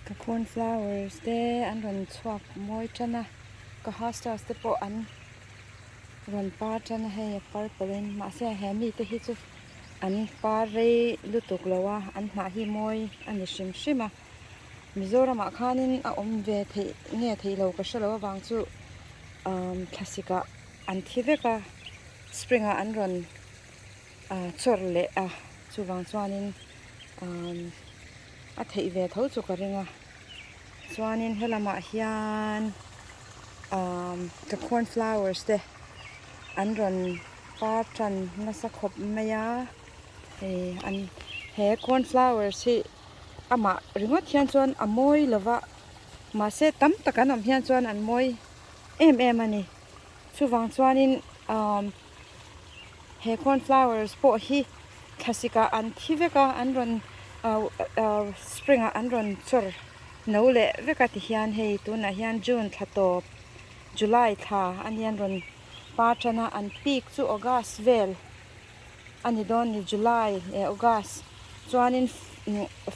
Ka cornflowers te an rawn chhuak mawi tan a, ka hostas te pawh an rawn par tan a hei a purple in mahse he mite hi chu an par rei lutuk lo a an hnah hi mawi a ni hrim hrim a Mizoramah khanin a awm ve theih nge theih lo ka hrelo avang chu umm thlasik ah an thi vek a spring ah an rawn ah chawr leh a chuvang chuanin umm a theih ve tho chu ka ring a chuanin helamah hian umm the corn flowers te an rawn par tan nasa khawp mai a hei an he corn flowers hi amah ringawt hian chuan a mawi lo va mahse tam tak an awm hian chuan an mawi em em a ni chuvang chuanin umm he corn flowers pawh hi thlasik ah an thi vek a an rawn ah ah spring ah an rawn chawr no leh vek a tihian hei tunah hian june thla tawp july thla a nia an rawn par tan a an peak chu august vel a ni dawn ni july leh august chuanin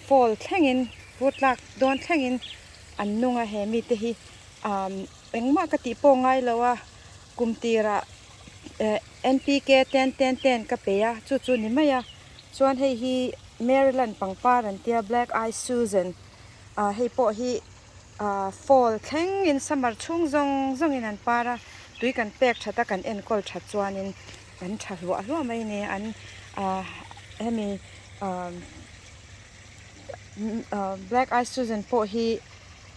fall thlengin vur tlak dawn thlengin an nung a he mite hi ah engmah ka tih pawh ngai lo a kum tirah. Eh N_P_K ten ten ten ka pe a chu chu ni mai a chuan hei hi Maryland pangpar an tia black eye susan ah hei pawh hi ah fall thleng in summer chhung zawng zawng in an par a tui kan pek that a kan enkawl that chuan in an tha hluah hluah mai a ni an ah hemi ah ah black eye susan pawh hi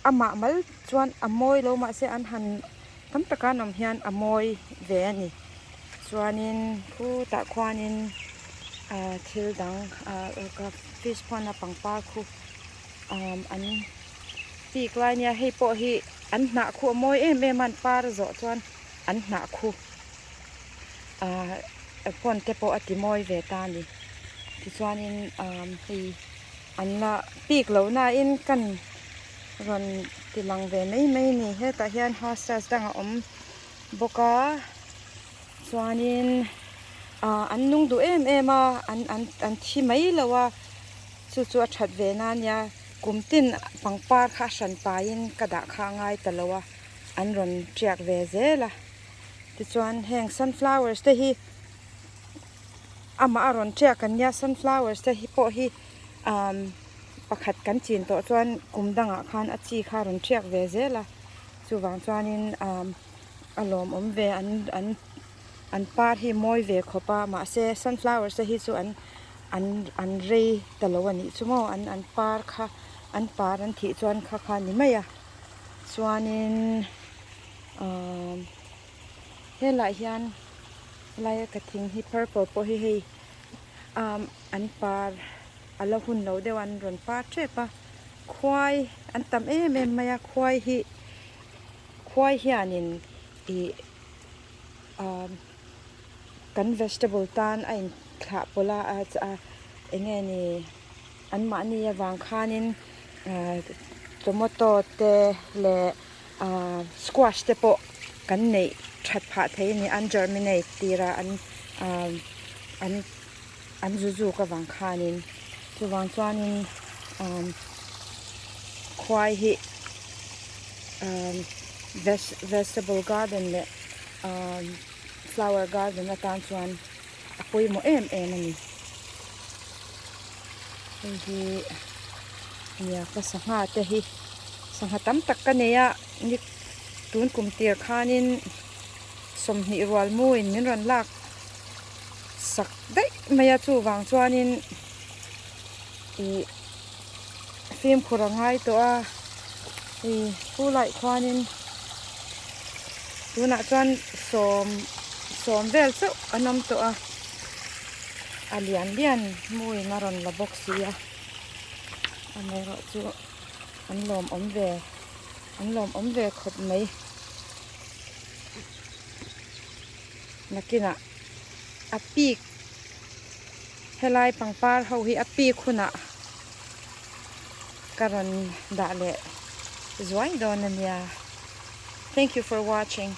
amah mal chuan a mawi lo mahse an han. Tam taka an awm hian a mawi ve a ni. Chuanin khutah khuanin ah thil dang ah fish pond a pangpar khu ah an pik lai nia hei pawh hi an hnah khu a mawi em em a an par zawh chuan an hnah khu ah pond te pawh a ti mawi ve ta a ni. Tichuanin ah hei an la pik loh nain kan. Rawn ti lang ve mai mai a ni hetah hian hostas dang a awm bawk a chuanin ah an nung duh em em a an an an thi mai lo a chu chu a that ve na ania kum tin pangpar kha a hran paiin ka dah kha a ngai ta lo a an rawn tiak ve zel a tichuan heng sunflowers te hi amah a rawn tiak an nia sunflowers te hi pawh hi umm pakhat kan chin tawh chuan kum dangah khan a chi kha a rawn thiak ve zel a chuvang chuanin umm a lawmawm ve an an an par hi mawi ve khawp a mahse sunflowers te hi chu an an an rei ta lo a nih chu maw an an par kha an par an thih chuan kha kha a ni mai a chuanin umm helaiah hian helai a ka thing hi purple pawh hi hei umm an par a la hun lo deuh a an rawn par tep a khuai an tam em em mai a khuai hi khuai hianin ih umm kan vegetable tan a inthlah pawlh a a eng nge ni anmahni avang khanin ahh tomato te leh ahh squash te pawh kan neih that phah thei a ni an germinate tir a an ahh an an zu zuk avang khanin chuvang chuanin umm khuai hi umm vegetable garden leh umm flower garden atan chuan a pawimawh em em a ni hei hi nia ka sangha te hi sangha tam tak ka nei a ni tun kum tir khanin 20 rual muin min rawn lak sak daih mai a chuvang chuanin ih fimkhur a ngai tawh a ih pu laih khuanin tunah chuan sawm sawm vel chauh an awm tawh a a lian lian hmuin a rawn la bawk si a amaherawh chu an lawmawm ve an lawmawm ve khawp mai. Nakinah a pik helai pangpar ho hi a pik hunah ka rawn dah leh zuai dawn a nia. Thank you for watching.